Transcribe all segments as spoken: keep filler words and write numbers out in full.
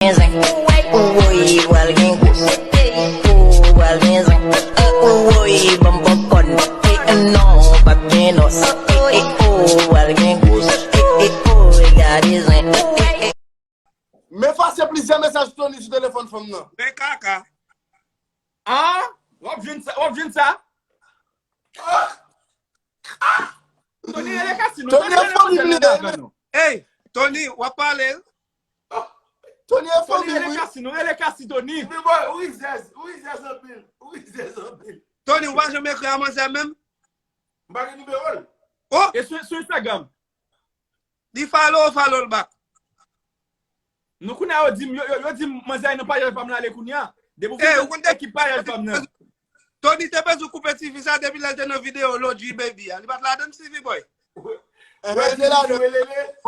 Gen zen. Woy, pral gen gwo. Ou pral gen zen. Woy, ban m popcorn. Non, p ap gen nòs. Ou pral gen gwo. Gade zen. Men efase plizyè mesaj Tony sou telefòn fanm nan. Men kaka. Ah, w ap jwenn sa, w ap jwenn sa. Tony rele Cassie, non? Tony e fanmi m li ye. Hey, Tony, w ap pale? Tony e fanmi m, wi. Tony rele Cassie, non? Rele Cassie, Tony. Men bòy, ou rizèz, ou rizèz anpil, ou rizèz anpil. Tony, ou pa janm ekri a manzè menm? M pa gen nimewo l. Oh! E sou, sou Instagram? Li follow, ou follow l back. Non, kounye a yo di m, yo, yo, yo di m manzè nan payaj pa m la ale kounye a. Depi w fin ekip payaj pa m nan. Tony te bezwen koupe ti fi sa depi lè l te nan videyo Lodji Baby a. Li pa t ladann, Stevie Boy? Enben, l te ladann.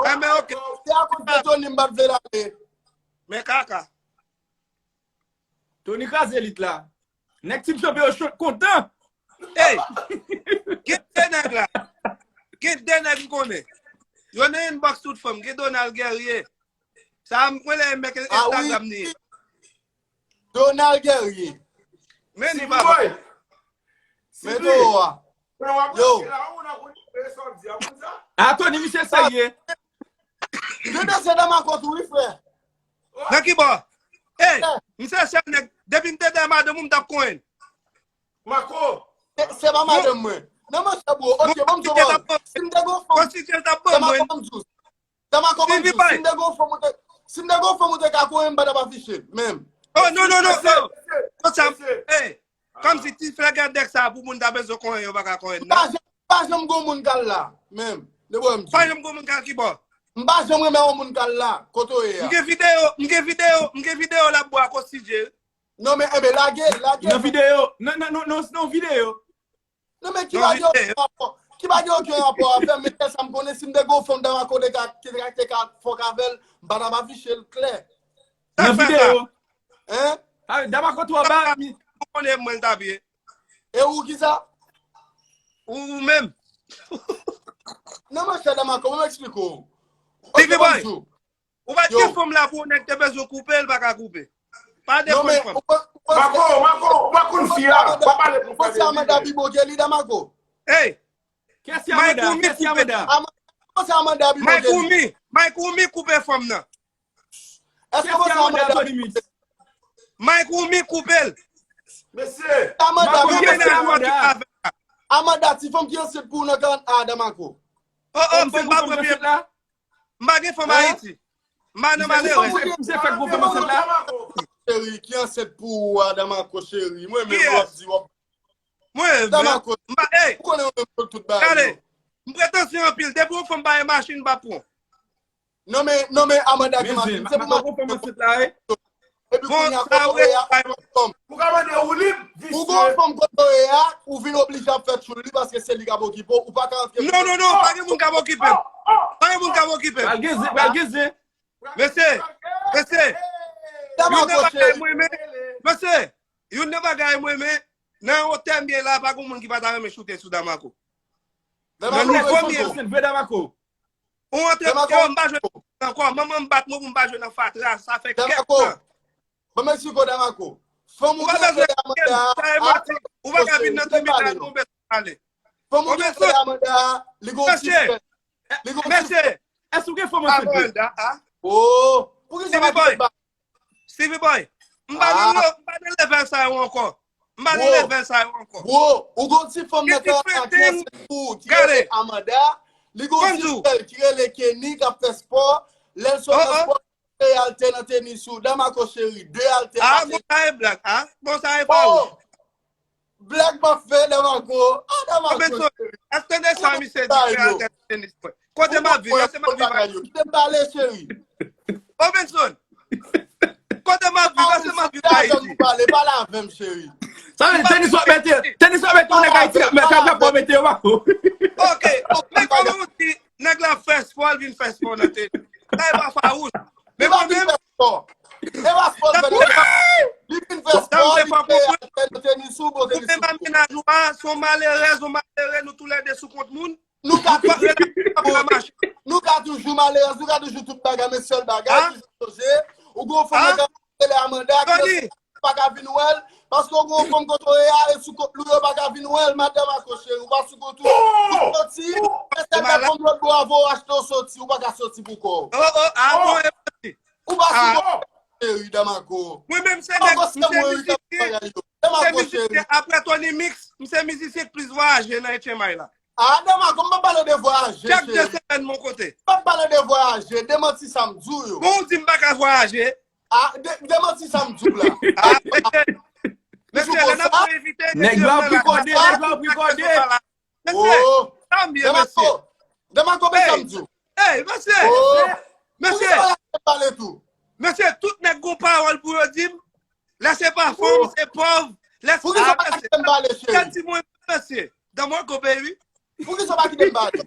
Enben, ok. Se akoz de Tony m pa t vle l ale. Men kaka. Tony kraze lit la. Nèg Team Champion yo cho kontan. Hey! Gen de nèg la. Gen de nèg m konnen. Yo nan inbox tout fanm. Gen Donald Guerrier. Sa m kwele mèk Instagram ni. Donald Guerrier. Men li papa. Men Toro a. Yo. A Tony, misye serye. Yo te se Damako tou, wi, frè. Nan ki bò? Hey, misye se nèg. Depi m te dèyè madanm ou, m t ap konyen. Mako. Se, se pa madanm mwen. Non, monchè, bro. Ok, ban m di w yon bagay. Si m te gon fanm, Damako, ban m di w. Damako, ban m di w. Si m te gon fanm, ou te, si m te gon fanm, ou te ka konyen m, m pa t ap afiche l, menm. Oh, non, non, non, non. Konsa, hey, kòmsi ti flagèdèk sa pou moun ta bezwen konyen, yo pa ka konyen, non. M pa janm, m pa janm gon moun k al la, menm. De bò m di w. Pa janm gon moun k al ki bò? M pa janm renmen yon moun k al la, kote w ye a. M gen videyo, m gen videyo, m gen videyo l ap bwè ak Osidje. Non, men, enben, lage, lage. Nan videyo, nan, nan, nan, nan, nan videyo. Non, men ki pa gen okenn rapò, ki pa gen okenn rapò avè m, men sèl sa m konnen, si m te gen yon fanm Damako te ka, te ka, te ka fòk avè l, m pa t ap afiche l klè. Nan videyo. Hein? Damako twò ba. Ou konnen mwen l t ap ye. E ou ki sa? Ou, ou menm. Non, monchè, Damako, ban m eksplike w. Ok, Stevie Boy. Ou pa t gen fanm la pou yon nèg te bezwen koupe, l pa ka koupe. Pa defann fanm. Mako, Mako, ou pa konn fi a. Pa pale pou fè de Amanda pi bon ke li, Damako. Hey! Kiyès ki Amanda? Kiyès ki Amanda? Amanda pi bon ke li. Mike Oumi, Mike Oumi koupe fanm nan. Èske w panse Amanda pi bon ke li? Mike Oumi koupe l. Mesye, Amanda pi bon ke li. Amanda, ti fanm ki ansent pou ou nan karant a, Damako. Oh, oh, m pa pran pye. M pa gen fanm Ayiti. M pa nan malere. Cheri, ki ansent pou ou a, Damako, cheri. Mwen menm, w ap di, w ap. Mwen, Damako, m pa, hey, ou konnen mwen menm tout bagay yo. M pretansyon anpil. Depi yon fanm pa gen machin, m pa pran. Non, men, non, men Amanda gen machin. Se pou machin. Epi kounye a, kote w ye a, ou gon fanm. Ou ka mande ou lib, visye. Ou gon fanm kote w ye a, ou vin oblije ap fè tchoul li paske se li k ap okipe w, ou pa ka antre. Non, non, non, pa gen moun k ap okipe m. Pa gen moun k ap okipe m. Pral gen zen, pral gen zen. Mesye, mesye, youn nan bagay mwen renmen, mesye, youn nan bagay mwen renmen, nan wotè m ye la, pa gen moun ki pa ta renmen choute sou Damako. Nan nivo m ye. Vre Damako. Ou antre, yo, m pa jwe ankò. Manman m bat mwen pou m pa jwe nan fatra. Sa fè kèk tan. Ban m eksplike w, Damako. Fanm ou gen kote Amanda a, ou pa ka vin nan tribinal pou w bezwen pale. Fanm ou gen kote Amanda a, li gon ti frè. Li gon ti frè. Èske w gen fanm ansent? Amanda a. Oh, poukisa w pa kite ba Stevie Boy, m pa nan, m pa nan level sa yo ankò. M pa nan level sa yo ankò. Bro, ou gon ti fanm nan karant a ki ansent pou ou, ki rele Amanda. Li gon ti frè l ki rele Kenny k ap fè spò. Lè l sot nan spò, de altè nan tenis ou. Damako cheri, de altè nan tenis. Ah, bon, sa e blag, ah. Bon, sa e pa ou. Blag m ap fè, Damako. Ah, Damako, cheri. Èske de sa misye di, fè atè tenis mwen? Kote m ap viv? Èske m ap viv ak... Kite m pale, cheri. Ô, Benson. Kote m ap viv? Èske m ap viv Ayiti? Pale, pale avè m, cheri. Sa vle di tenis w ap mete, tenis w ap mete yon nèg Ayiti k ap mete, k ap mete yo, Mako. Ok, men kòman ou di nèg la fè spò, l vin fè spò nan tenis? Sa e pa fawouch. Men mwen menm, e pa spò l fè nan tenis. Li vin fè spò, li fè atè nan tenis ou, bon tenis ou. Ou menm ak mennaj ou a, se yon malerèz, yon malere, nou toulède sou kont moun. Nou ka toujou, nou ka toujou malerèz, nou ka toujou tout bagay, men sèl bagay, toujou sonje, ou Gon fanm nan ka rele Amanda, ki pa ka vin wè l, paske w gon fanm kote w ye a, e sou kont Lou yo pa ka vin wè l, madanm Ako cheri, ou pa sou kont ou. Ou soti, se sèl lè fanm lòt bò a voye w achte w soti, ou pa ka soti pou kò w. Oh, oh, ah, bon, e pati. Ou pa sou kont ou, cheri, Damako. Mwen menm se nèg, m se mizisyen, m se mizisyen, apre Tony Mix, m se mizisyen k plis vwayaje nan H M I la. Ah, Damako, m pa pale de vwayaje, cheri. Chak de semèn, mon kote. M pa pale de vwayaje, demanti sa m di w yo. Bon, ou di m pa ka vwayaje. Ah, de, demanti sa m di w la. Ah, mesye, mesye, lè n ap fè envite, nèg yo ap rekòde, nèg yo ap rekòde. Mesye, tanbye, mesye. Damako, men sa m di w. Ey, mesye. Mesye. Mesye, tout nèg gon pawòl pou yo di m. Lè se pa fanm, se pòv. Lè se, ah, mesye. Kèl ti mwen, mesye. Damako, baby. Poukisa w pa kite m pale?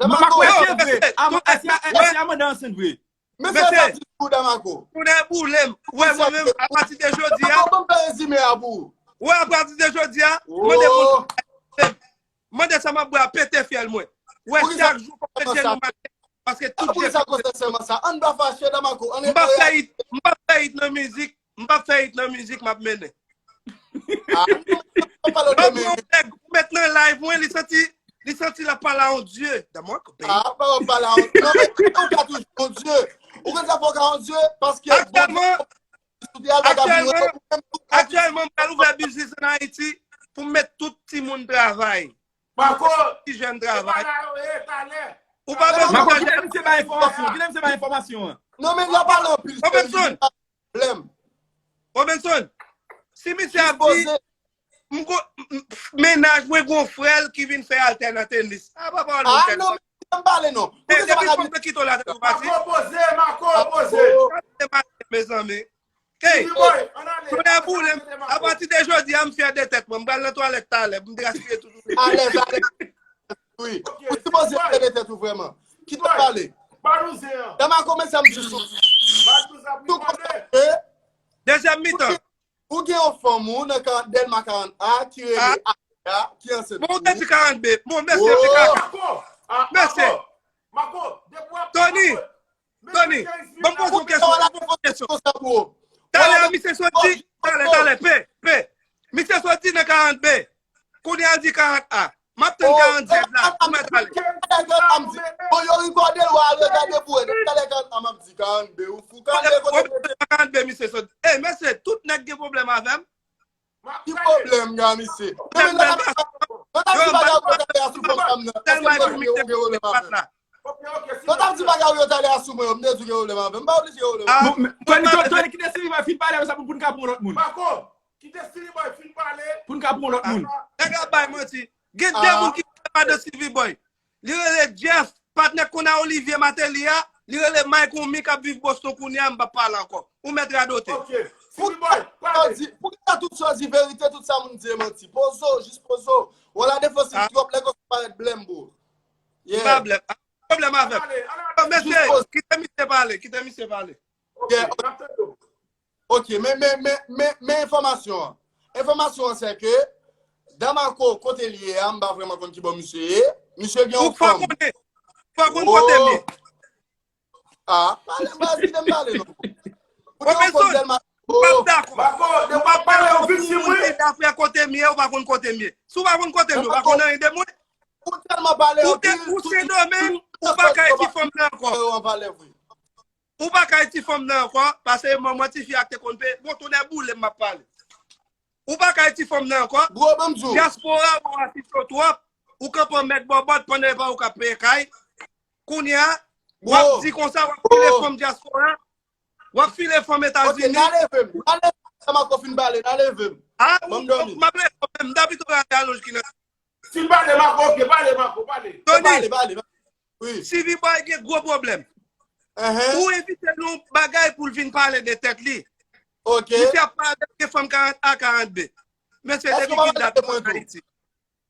Damako, mesye, vre. Èske Amanda ansent vre? Mesye, sa di pou Damako. Tounen boule m. Wè, mwen menm, apati de jodi a. Damako, ban m fè rezime a pou ou. Wè, apati de jodi a, mande pou mande sa m ap bwè a pete fyèl mwen. Wè, chak jou fò m met jenou m atè, paske tout je. Poukisa konsa sèlman sa? Ann pa fache, Damako. M p ap fè it, m p ap fè it nan mizik, m p ap fè it nan mizik, m ap mennen. Ah, non, non, non, pa pale de mennen. Ou met nan live mwen, li santi, li santi l ap pale a yon dye. Damako, baby. Ah, pa pale a yon, non, men ou ka toujou yon dye. Ou konn sa fè w ka yon dye? Paske aktyèlman, aktyèlman, m pral ouvè biznis ann Ayiti pou m met tout timoun travay. Pou m met tout ti jèn travay. Ou pa bezwen. Mako, kite misye bay enfòmasyon, kite misye bay enfòmasyon an. Non, men l ap pale anpil. Robenson. Robenson, si misye ap di, m go, m, m, mennaj mwen gon frè l ki vin fè altè nan tenis. A, pa pawòl moun tèt. Ah, non, men kite m pale non. Depi fanm nan kite w la, ou pati. Mako, poze, Mako, poze. Mezanmi. Hey, tounen boule m. Apati de jodi a, m fyè de tèt mwen. M pral nan twalèt talè pou m gaspiye tout. Alèz, alèz. Wi. Ou sipoze fyè de tèt ou vrèman. Kite m pale. Damako, men sa m di sou. Tou konprann. Dezyèm mitan. Ou gen yon fanm ou nan Dèlma karant A ki rele Aya, ki ansent. Bon, ou te di karant B. Bon, mesye, se karant. Mesye. Tony, Tony, ban m poze yon kesyon, ban m poze yon kesyon. Talè a, misye sot di, talè, talè, pe, pe. Misye sot di nan karant B. Kounye a l di karant A. M ap tann karant zèd la pou mèt ale. Bon, yo rekòde l, w a regade pou wè. Talè karant A, m ap di karant B, ou fou. Karant B, kote mete? Karant B, misye sot. Ey, mesye, tout nèg gen pwoblèm avè m. Ki pwoblèm gen a misye? Non, men nan t ap di bagay ou yo talè a sou fanm sa m nan. Èske m te di ou gen pwoblèm avè m? Nan t ap di bagay ou yo talè a sou mwen yo, m te di ou gen pwoblèm avè m. M pa oblije gen pwoblèm avè m. Tony, Tony, kite Stevie Boy fin pale sa pou n ka pran lòt moun. Mako, kite Stevie Boy fin pale. Pou n ka pran lòt moun. Nèg la bay manti. Gen de moun ki pale de Stevie Boy. Li rele Jeff, patnè konn a Olivier Martelly a, li rele Mike Oumi k ap viv Boston kounye a, m p ap pale ankò. Ou mèt radote. Ok. Pou ki sa tout sa w di verite, tout sa moun di e manti? Poze w, jis poze w. Ou aladefans twòp, lè konsa parèt blèm, bro. Yeah. M pa blèm. Pwoblèm avè m. Mesye, kite misye pale, kite misye pale. Ok, men, men, men, men, men enfòmasyon an. Enfòmasyon an se ke Damako kote l ye a, m pa vrèman konn ki bò misye ye. Misye gen yon fanm. Ou fò konnen. Fò konn kote m ye. Ah, pale, baz, kite m pale non. Ou gen yon fanm Dèlma. M p ap dakò. Mako, depi w ap pale, ou viktim, wi. M p ap dakò pou moun ki dafè kote m ye, ou pa konn kote m ye. Si w pa konn kote m ye, ou pa konn anyen de mwen. Ou tèlman pale anpil, ou Sendomeng, ou pa ka eti fanm nan ankò. Ou pa ka eti fanm nan ankò, paske manman tifi a k te konn peye. Bon, tonnè boule m ap pale. Ou pa ka eti fanm nan ankò. Bro, ban m di w. Dyaspora, ou asiste w twòp. Ou kanpe an mèt bòbòt pandan e pa ou k ap peye kay. Kounye a, w ap di konsa, w ap file fanm dyaspora. W ap file fanm Etazini. Ok, n a leve m. N a leve m. Sa Mako fin pale, n a leve m. Ah, ou, m ap leve m. M t ap pito rale alonj ki nan Fin pale, Mako, ok, pale, Mako, pale. Tony, pale, pale, pale. Wi. Stevie Boy gen gwo pwoblèm. Ou envite l yon bagay pou l vin pale de tèt li. Ok. Misye ap pale de fanm karant A, karant B. Mesye, depi ki dat ou ann Ayiti?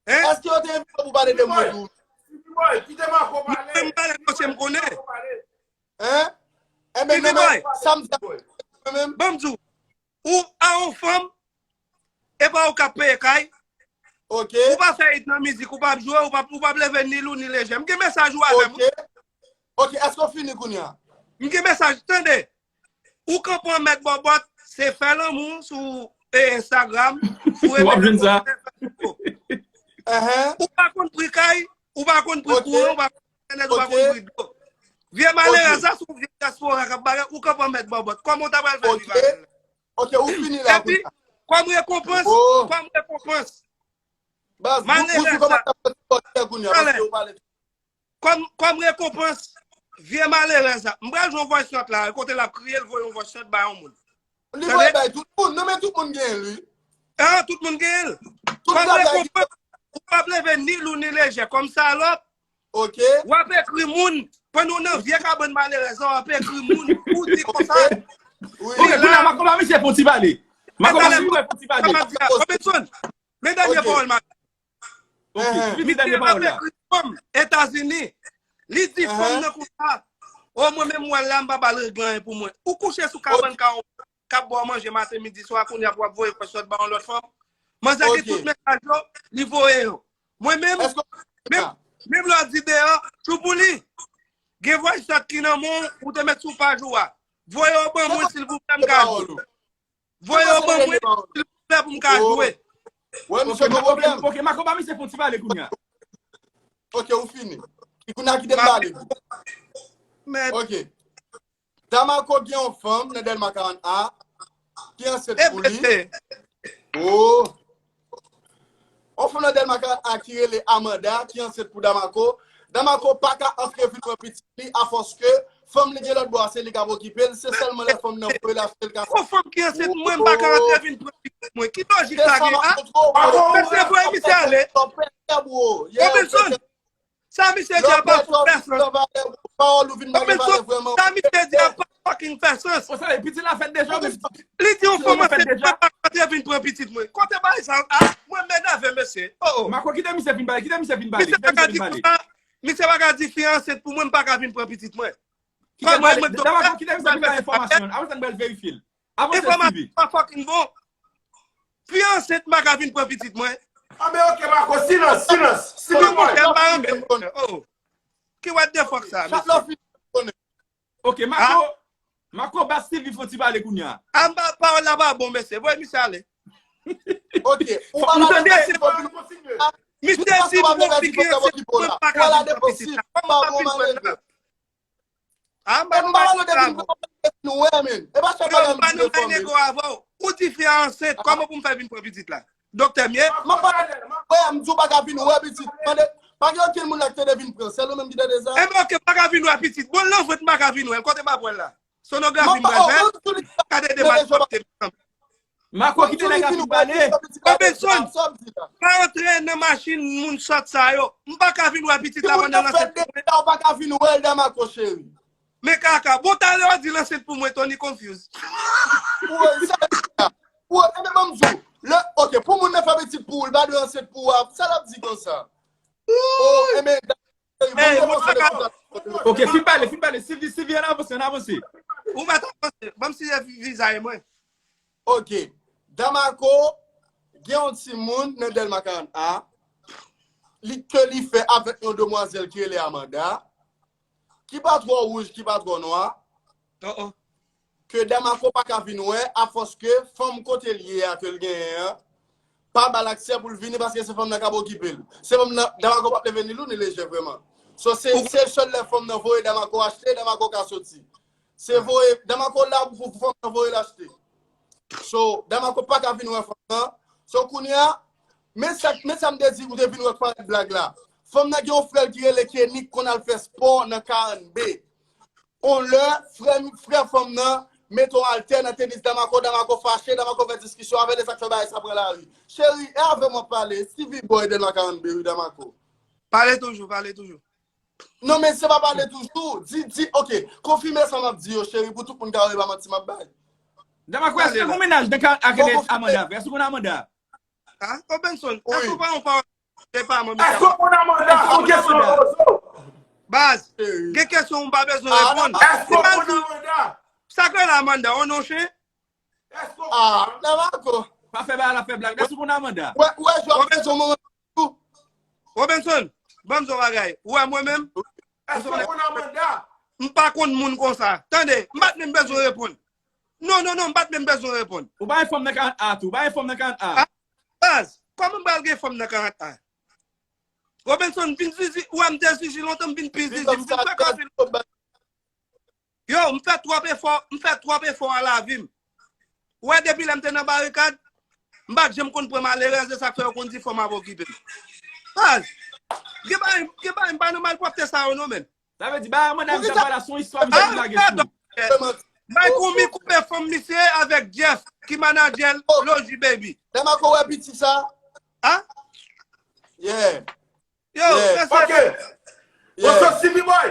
Hein? Èske yo te envite w pou pale de mwen tou? Stevie Boy, kite Mako pale. Mwen menm pale, mesye, m konnen. Hein? Enben, Stevie Boy, sa m di a, mwen menm. Ban m di w, ou a yon fanm, e pa ou k ap peye kay. Ok. Ou pa fè it nan mizik, ou p ap jwe, ou p ap, ou p ap leve ni lou ni lejè. M gen mesaj ou avè m. Ok. Ok, èske w fini kounye a? M gen mesaj, tande. Ou kanpe an mèt bòbòt, se fè lanmou sou e, Instagram, foure W ap jwenn sa. Ou pa konn pri kay, ou pa konn pri kouran, ou pa konn entènèt, ou pa konn pri dlo. Vye malerèz la, se yon vye dyaspora k ap bagay, ou kanpe an mèt bòbòt. Kòman w ta pral fè viv avè l? Ok, ou fini la. Epi, kòm rekonpans, kòm rekonpans, Baz, ou sou kòmantè kounye a, paske ou pale. Kòm, kòm rekonpans, vye malerèz la. M pral jwe yon voice note la, kote l ap kriye, l voye yon voice note ba yon moun. Li voye bay tout moun, non men tout moun genyen li. Ah, tout moun genyen l. Kòm rekonpans, ou p ap leve ni lou ni lejè. Kòm salòp, Ok. W ap ekri moun. Pandan w nan vye kabann malerèz la, w ap ekri moun pou di konsa. Ok, kounye a, m a konba misye pou ti pale. M a konba misye pou ti pale. Robenson, men dènye pawòl m a. Ok, fini dènye pawòl la. Fanm Etazini. Li di fanm nan konsa. O mwen menm mwen la, m pa ba l regle anyen pou mwen. Ou kouche sou kabann ka w k ap ba w manje maten, midi, swa, kounye a pou w ap voye voice note ba yon lòt fanm. Manzè gen tout mesaj yo, li voye yo. Mwen menm, menm, menm lè w di deyò, tchoupouli, gen voice note ki nan men w, ou te met sou paj ou a. Voye yo ban mwen silvouplè m ka jwe. Voye yo ban mwen silvouplè pou m ka jwe. Wè misye gen pwoblèm. Ok, Marco ba misye fon ti pale kounye a. Ok, ou fini. Kounye a kite m pale. Ok. Damarco gen yon fanm nan Dèlma karant A ki ansent pou li. Oh! Yon fanm nan Dèlma karant A ki rele Amanda ki ansent pou Damarco. Damarco pa ka antre vin pran pitit li afòske fanm li gen lòt bò a se li k ap okipe l. Se sèlman lè fanm nan voye l achte l ka. Yon fanm ki ansent mwen m pa ka antre vin pran pitit mwen. Ki lojik sa gen a? Mesye voye misye ale. Robenson, Sa misye di a pa fè sans. Sa misye di a pa fucking fè sans. Li di yon fanm ansent pa ka vin pran pitit mwen. Kote bagay sa a? Mwen m enève mesye. Oh oh. Marco, kite misye fin pale, kite misye fin pale, kite misye fin pale. Misye pa ka di fi ansent pou mwen m pa ka vin pran pitit mwen. Kite misye fin bay enfòmasyon an. Apre sa n pral verifye l. Avanse Steevy. Pa fucking bon. Fi ansent m pa ka vin pran pitit mwen. Anben ok Marco, silans, silans. Steevy boy. Oh. Ki what the fuck sa? Ok, Marco. Marco ba Steevy fon ti pale kounye a. A m pa pawòl la pa bon mesye. Voye misye ale. Ok. Ou pa la defann. Misye di pou yon fi ki ansent mwen pa ka vin pran pitit la. Kòman w ap vin pran nan? Ah, m pa nan bagay nego avè w. E pa sèl bagay m di defann. Ou di fi a ansent, kòman pou m fè vin pran pitit la? Doktè m ye? M pa wè, m di w pa ka vin wè pitit. Mande, pa gen okenn moun la ki tande vin pran. Sèl ou menm ki tande sa. Enben ok, m pa ka vin wè pitit. Bon, l nan vant m pa ka vin wè l. Kote m ap wè l la? Sonografi m pral fè. Gade de malpwòpte m. Marco, kite nèg la fin pale. Robenson, pa antre nan machin moun sòt sa yo. M pa ka vin wè pitit la pandan l ansent pou mwen. Ou pa ka vin wè l Damarco cheri. Men kaka. Bon, talè w di l ansent pou mwen, Tony confuse. Ou wè, sa l di la. Ou wè, enben ban m di w. Lè, ok, pou moun nan fè pitit pou ou, l pa dwe ansent pou ou a. Sa l ap di konsa? Oh, enben, Ok, fin pale, fin pale. Steevy, Steevy, ann avanse, ann avanse. Ou mèt avanse. Ban m siye vizaj mwen. Ok. Damarco gen yon timoun nan Dèlma karant A li ke li fè avèk yon demwazèl ki rele Amanda, ki pa twò wouj, ki pa twò nwa. Oh oh. Ke Damarco pa ka vin wè afòske fanm kote l ye a ke l genyen an pa ba l aksè pou l vini paske se fanm nan k ap okipe l. Se fanm nan, Damarco p ap leve ni lou ni lejè vrèman. So se se sèl lè fanm nan voye Damarco achte, Damarco ka soti. Se voye, Damarco la pou fanm nan voye l achte. So Damarco pa ka vin wè fanm nan. So kounye a, men sa men sa m te di ou te vin wè k parèt blag la. Fanm nan gen yon frè l ki rele Kenny k konn al fè spò nan K N B. On lè, frè, frè fanm nan mete w atè nan tenis Damarco, Damarco fache, Damarco fè diskisyon avè l, e sa k fè bagay sa pran lari. Cheri, e avè m w ap pale, Steevy Boy de la K N B wi Damarco. Pale toujou, pale toujou. Non men se pa pale toujou, di, di, ok, konfime sa m ap di yo cheri pou tout moun ka wè e pa manti m ap bay. Damarco, èske w gen mennaj nan K N B ak Amanda vre? Èske w konn Amanda? Ah, Robenson, èske w pa yon pawòl depaman misye? Èske w konn Amanda? Yon kesyon poze w. Baz, gen kesyon ou pa bezwen reponn. Èske w konn Amanda? Sa k rele Amanda, yon non chen? Èske w konn? Ah, Damarco. Pa fè bagay la fè blag, èske w konn Amanda? Wè, wè, jwè kesyon mwen tou. Robenson, ban m di w yon bagay. Ou wè mwen menm? Èske w konn Amanda? M pa konn moun konsa. Tande, m pa t menm bezwen reponn. Non, non, non, m pa t menm bezwen reponn. Ou pa gen fanm nan karant A tou, ou pa gen fanm nan karant A. Ah, baz, kòman m pral gen fanm nan karant A? Robinson, m vin zizi, ou wè m te zizi lontan, m vin pi zizi, m vin frekans. Yo, m fè twòp efò, m fè twòp efò a lavi m. Ou wè, depi lè m te nan barikad, m pa t janm konn pran malerèz, e sa k fè yo konn di fanm ap okipe m. Baz, gen bagay, gen bagay, m pa nan malpwòpte sa yo non, menm. Sa vle di, ba Amanda, sa pa la, se yon istwa misye ki lage sou ou. Bay Koumi koupe fanm misye avèk Jeff, ki manadjè Loji Baby. Lè Marco wè piti sa. Ah? Yeah. Yo, yeah. Ok. What's up, C V Boy?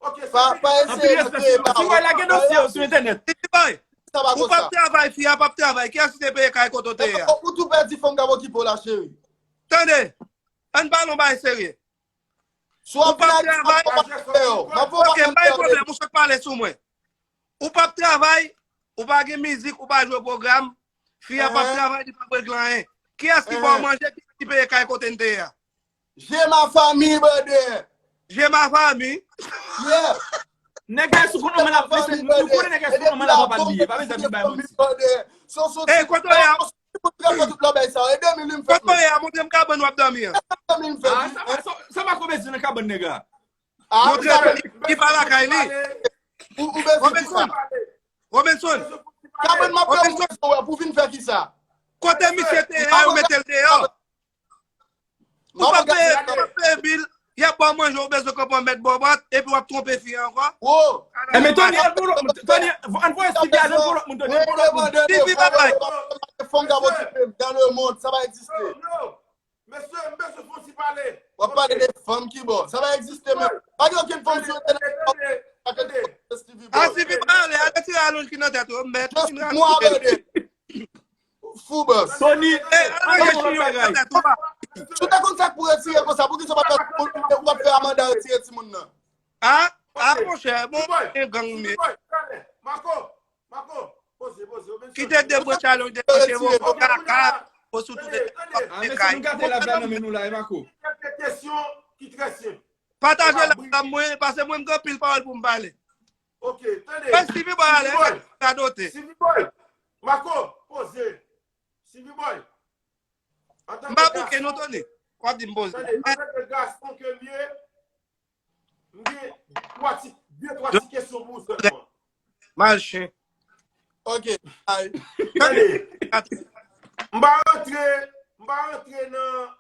Ok, pa, pa eseye kreye pawòl. Boy, lage dosye yo sou entènèt. C V Boy, ou p ap travay, fi a p ap travay. Kiyès ki te peye kay kote w te ye a? Ou tou pèdi fanm k ap okipe w la, cheri. Tande, ann pale yon bagay serye. Si w ap vin ak fanm, w ap fè yo. Ok, m pa gen pwoblèm, ou sot pale sou mwen. Ou p ap travay, ou pa gen mizik, ou pa jwe pwogram, fi a p ap travay, li p ap regle anyen. Kiyès ki ba w manje, kiyès ki peye kay kote n te ye a? J'ai ma famille, brother. J'ai ma famille. Yeah. Nèg la sou konnen man la, mesye, nou konnen nèg la sou konnen man la pa pral bliye. Pa bezwen vin bay manti. Ey, kote w ye a? Kote w ye a? Montre m kabann w ap dòmi an. Ah, sa, sa, sa pa konn bezwen nan kabann nèg la. Montre m ki pa lakay li. Robinson. Robinson. Kabann m ap dòmi pou vin fè kisa? Kote misye te ye a, yo mete l deyò. Ou pa peye, ou pa peye bil, y ap ba w manje, ou bezwen kanpe w mèt bòbòt, epi w ap twonpe fi a ankò. Enben, Tony, al pou lòt moun, Tony, ann voye Stevie al, ann pou lòt moun, Tony, ann pou lòt moun. Stevie pa bay. Fanm k ap okipe m dans le monde, sa pa egziste. Mesye, m bezwen fè yon ti pale. W ap pale de fanm ki bò? Sa pa egziste menm. Pa gen okenn fanm sou entènèt ki pa konn Stevie Boy. Ah, Stevie pa ale, al retire alonj ki nan tèt ou, mèt. Just mwa, brother. Fou bòs. Tony, hey, ann fè yon lòt bagay. Si w te konn sa k pou retire konsa, poukisa w pa t, w pa t fè Amanda retire timoun nan? Ah, ah, monchè, bon, e gang ou ye. Marco, Marco, poze, poze. Kite debranche alonj, debranche vo, kaka, osou tout. Ah, mesye, nou gate live la nan men nou la, e Marco. Kèlke kesyon ki trè senp. Pataje live la mwen, paske mwen m gen anpil pawòl pou m pale. Ok, tande. Fè Stevie Boy ale, radote. Stevie Boy. Marco, poze. Stevie Boy. M pa bouke non, Tony. W ap di m poze. Tande, antanke gason ke m ye, m gen twa ti, de twa ti kesyon pou ou sèlman. Mal chen. Ok. Tande. M pa rantre, m pa rantre nan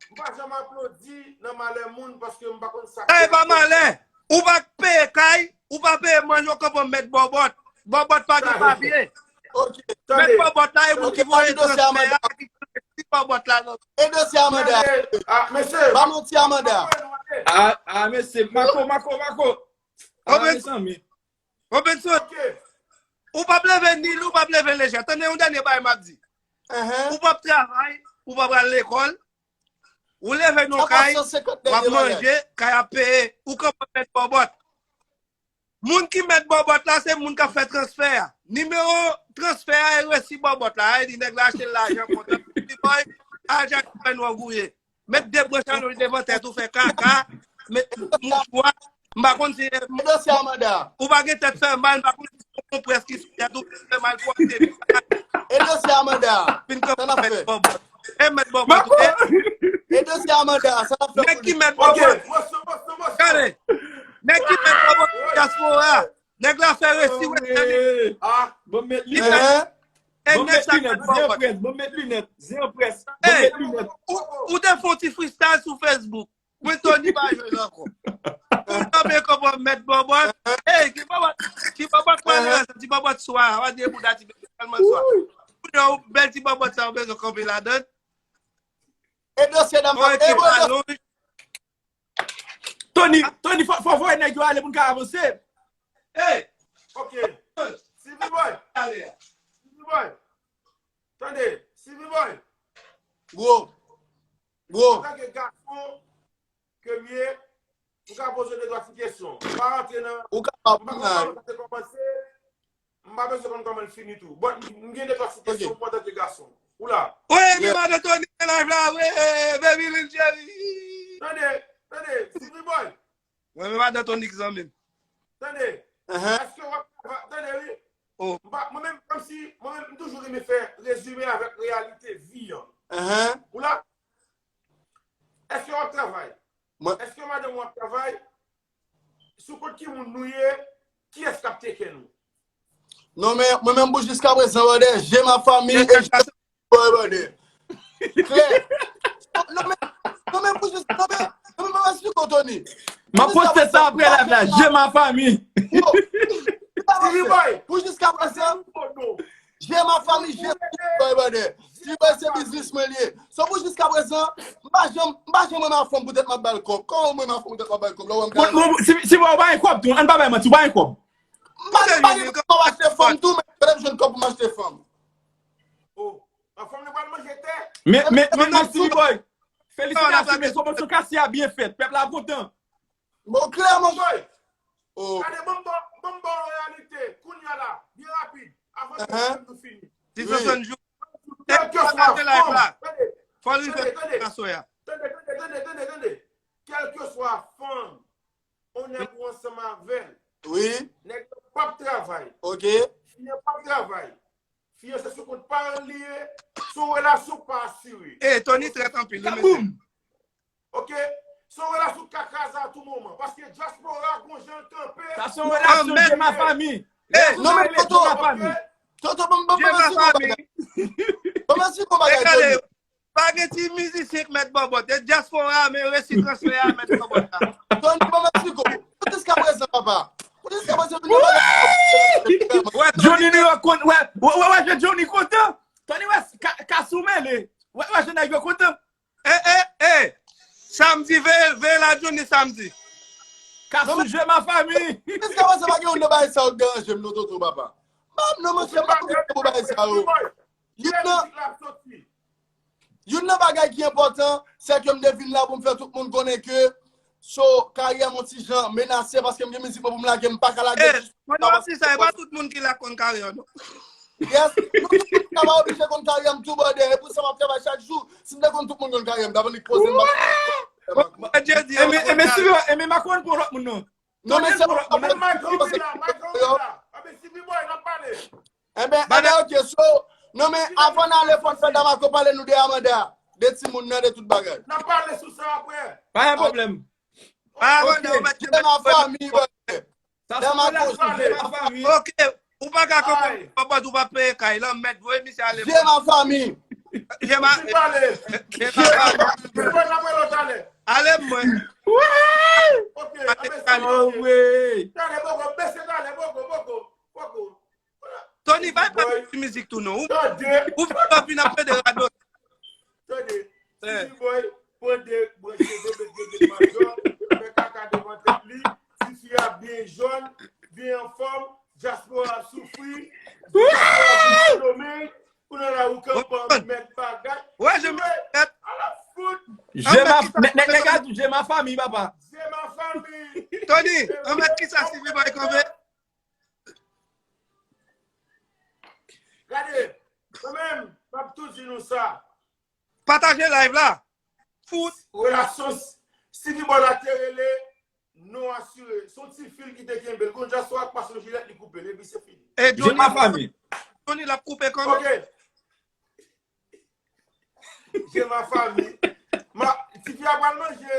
M pa janm aplodi nan malè moun paske m pa konn sa k fè. Sa e pa malè. Ou pa peye kay, ou pa peye manje, w kanpe w mèt bòbòt. Bòbòt pa gen papye. Mèt bòbòt la e moun ki voye transfè a ki voye bòbòt la nan. E dosye Amanda. Tande, ah, mesye. Pa manti Amanda. Ah, ah, mesye, Marco, Marco, Marco. Ah, mezanmi. Robinson, ou p ap leve ni lou, ou p ap leve lejè. Tande yon dènye bagay m ap di. Ou p ap travay, ou p ap al lekòl, ou leve nan kay, w ap manje, kay ap peye, ou kanpe w mèt bòbòt. Moun ki mèt bòbòt la, se moun k ap fè transfè a. Nimewo transfè a e resi bòbòt la. A e di nèg la achte l lajan kontan. Li bay ajan ki fè nou angouye. Met de branch alonj devan tèt ou, fè kaka, met mouchwa. M pa konn si e dosye Amanda. Ou pa gen tèt fè mal, m pa konn si se yon konprès ki sou tèt ou fè mal pou ap te. E dosye Amanda. Fin kanpe mèt bòbòt. E mèt bòbòt ou ye. E dosye Amanda, sa n ap fè pou li. Nèg ki mèt bòbòt. Gade. Nèg ki mèt bòbòt dyaspora. Nèg la fè resi wè tèt li. Ah, bon, met linèt. E nèg sa met bòbòt. Bon, met linèt. Zen près. Bon, met linèt. Ou, ou te fè yon ti freestyle sou Facebook. Mwen Tony pa jwe l ankò. Ou kanpe kòman mèt bòbòt. Ey, ti bòbòt, ti bòbòt pa nan sa, ti bòbòt swa, w a di e bouda ti bèbè tèlman swa. Ou nan yon bèl ti bòbòt sa, ou bezwen kanpe ladann. E dosye nan. Tony, Tony, fò, fò voye nèg yo ale pou n ka avanse. Ey! Ok. Stevie Boy. Stevie Boy. Tande, Stevie Boy. Gwo. Gwo. Antanke gason ke m ye, m ka poze de twa ti kesyon. M pa rantre nan. Ou kapab. M pa konn kòman sa te kòmanse. M pa bezwen konn kòman l fini tou. Bon, m gen de twa ti kesyon pou antanke gason. Ou la? Wi, men madan Tony nan live la, wi, baby Lil Jerry. Tande, tande, Stevie Boy. Mwen men madan Tony ki zanmi m. Tande, èske w ap travay? Tande, wi. Oh. M pa, mwen menm, kòmsi, mwen menm, m toujou renmen fè rezime avèk reyalite vi an. Ou la? Èske w ap travay? Èske madanm ou ap travay? Sou kont ki moun nou ye? Kiyès k ap teke nou? Non, men mwen menm pou jiska prezan, brother, j'ai ma famille et je suis heureux, brother. Klè. Non, men, non, men pou jis, non, men, non, men mwen esplike w, Tony. M ap poste sa apre live la, j'ai ma famille. Yo, pou jiska prezan, j'ai ma famille, j'ai, brother. Steve Boy se biznis mwen li ye. So pou jiska prezan, m pa janm, m pa janm renmen fanm poutèt m ap ba l kòb. Kòman m renmen fanm poutèt m ap ba l kòb? Lè w wè m ka... Bon, bon, si, si w pa gen kòb tou, ann pa bay manti, w pa gen kòb. M pa, m pa gen kòb pou m achte fanm tou, men kote m jwenn kòb pou m achte fanm? Oh, fanm nan pral manje tè. Men, men, men, men, Steve Boy, felisitasyon, men pwomosyon Cassie a byen fèt. Pèp la kontan. Bon, klèman. Boy, gade, ban m ba, ban m ba w reyalite, kounye a la, byen rapid, avan ke nou fini. Ti Sonsonn jou. Kèlkeswa fanm, tande, tande, tande, tande, tande, tande, tande. Kèlkeswa fanm, yon nèg ou ansanm avè l. Wi. Nèg yo p ap travay. Ok. Fi an p ap travay. Fi an se sou kont paran l li ye. Se yon relasyon k pa asire. E, Tony trèt anpil, wi, mesye. Kaboum! Ok? Se yon relasyon k ka kraze a tou moman. Paske dyaspora gon jan l kanpe. Sa se yon relasyon de ma fami. Non, men Toto, Toto, ban m, ban m, ban m esplike w bagay. Ban m esplike w bagay, Tony. Pa gen ti mizisyen k mèt bòbòt. E dyaspora a, men resi transfè a mèt bòbòt la. Tony, ban m esplike w. Pou jiska prezan, papa. Pou jiska prezan, vin nan bagay. Johnny New York konn, wè, wè, wè, wè, Johnny kontan. Tony, wè, ka, ka sou mele. Wè, wè, jèn nèg yo kontan. E, e, e! Samdi, veye, veye la Johnny samdi. Ka sou j'ai ma famille. Jiska prezan, pa gen youn nan bagay sa yo k deranje m, non, Toto, papa. M pa, non, monchè, m pa konprann pou bagay sa yo. Youn nan, youn nan bagay ki enpòtan, se ke m te vin la pou m fè tout moun konnen ke, so, karyè m yon ti jan menase paske m gen mizik mwen pou m lage, m pa ka lage. Mwen nan ti sa, e pa tout moun ki la konn karyè, non. Yes, nou tout moun ka pa oblije konn karyè m tou, brother. E pou sa m ap travay chak jou. Si m te konn tout moun konn karyè m, ta vin poze m. Ebyen, ebyen, si, ebyen, m pa konn pou lòt moun, non. Non, men se pou lòt moun, non. Ebyen, ebyen, ok, so, non, men avan n ale, fò n fè Damako pale nou de Amanda, de timoun nan, de tout bagay. N ap pale sou sa apre. Pa gen pwoblèm. Ok, j'ai ma famille, brother. Sa se relasyon, j'ai ma famille. Ok, ou pa ka konprann, papa, ou pa peye kay, lanmèd, voye misye ale. J'ai ma famille. J'ai ma, j'ai ma famille. Ale mwen. Ok, ale, ale. Talè, poko, bese talè, poko, poko, poko. Tony, bay pa ti mizik tou non. Ou, ou vin ap vin ap plede radot. Tande, Stevie Boy pran de branch cheve, met gen de majò, fè kaka devan tèt li, tifi a byen jòn, byen anfòm, dyaspora ap soufri, dyaspora ap vin nan domeng, kounye a la ou kanpe ap mèt bagay. Wè, je m'appelle. Ala fout. J'ai ma, nèg, nèg, nèg la di, j'ai ma famille, papa. J'ai ma famille. Tony, anmèt kisa Stevie Boy kanpe? Gade, mwen menm, m ap tou di nou sa. Pataje live la. Fout. Relasyon Stevie Boy la te rele non asire. Se yon ti fil ki te kenbe l. Gon dyaspora k pase yon jilèt, li koupe l, epi se fini. E Johnny, ma fami. Johnny l ap koupe kanmenm. Ok. J'ai ma famille. Ma, tifi a pral manje,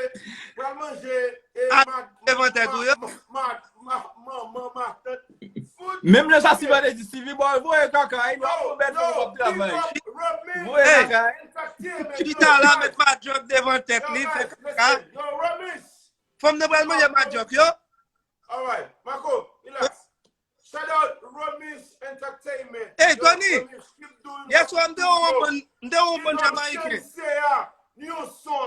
pral manje, e, ma, devan tèt ou yo. Ma, ma, ma, ma, ma, ma, matant. Fout. Menm lè sa, si pa te di Stevie Boy, voye kaka, li va fè bèl fò w ap travay. Voye kaka. Chita la, met madjòk devan tèt li, fè kaka. Fanm nan pral manje madjòk, yo. Alright, Marco, relax. Shout out Romis Entertainment. Hey, Tony! Yè swa m te wè yon bann, m te wè yon bann Jamayiken. Ni yon son